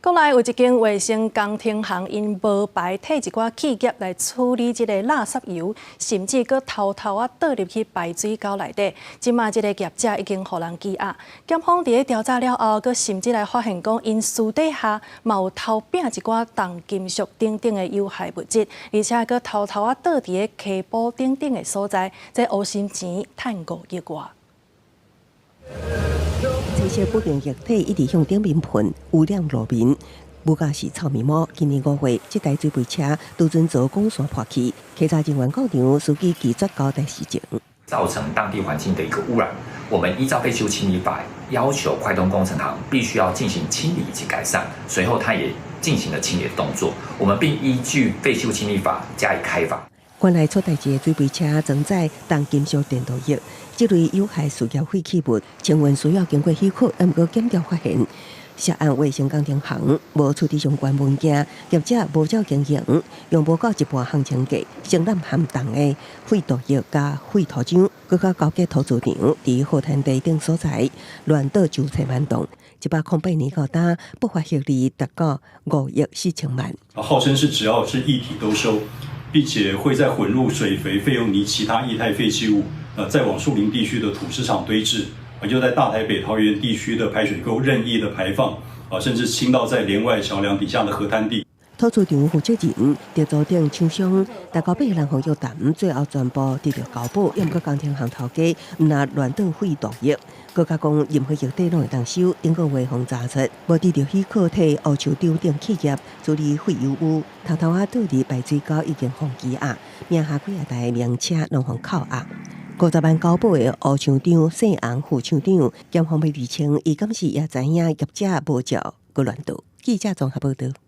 國內有一間衛生工程行，𪜶無牌替一寡企業來處理這个垃圾油，甚至閣偷偷仔倒入去排水溝內底。這馬這个業者已經予人羈押。檢方佇咧調查了後，閣甚至來發現講，𪜶私底下嘛有偷拚一寡重金屬等等的有害物質，而且閣偷偷仔倒佇咧溪埔等等的所在，這烏心錢趁5億外。這些不明液體一直向頂面噴，污染路面，無價是臭味毛。今年5月，這台水肥車拄準做廣線破去，稽查人員到場，司機拒絕交代實情。造成當地環境的一個污染，我們依照廢棄物清理法要求，快通工程行必須要進行清理以及改善。隨後，他也進行了清理的動作，我們並依據廢棄物清理法加以開罰。原來出代誌的水肥車裝載重金屬電鍍液，這類有害事業廢棄物，清運需要經過許可，毋過檢調發現，涉案衛生工程行無處置相關文件，業者無照經營，用無夠一半行情價，承攬含重的廢毒液佮廢塗漿，閣較勾結塗材廠，佇河灘地等所在亂倒上千萬噸，108年到今不法獲利達到5億4千萬。號稱是只要是液體都收。並且會再混入水肥、廢油泥、其他液態廢棄物，再往樹林地區的土石場堆置，啊，又在大台北桃園地區的排水溝任意的排放，啊，甚至傾倒在連外橋梁底下的河灘地。土材廠負責人、製造廠廠商，大九八人予約談，最後全部得著交保，猶毋過工程行頭家，毋但亂倒廢毒液，閣較講任何液體攏會當收，頂個月予查出，無得著許可替烏樹場等企業處理廢油污，偷偷仔倒佇排水溝已經予羈押，名下幾仔台名車攏予扣押。50萬交保的烏廠長姓洪副廠長，檢方欲釐清，伊敢是也知影業者無照閣亂倒。記者綜合報導。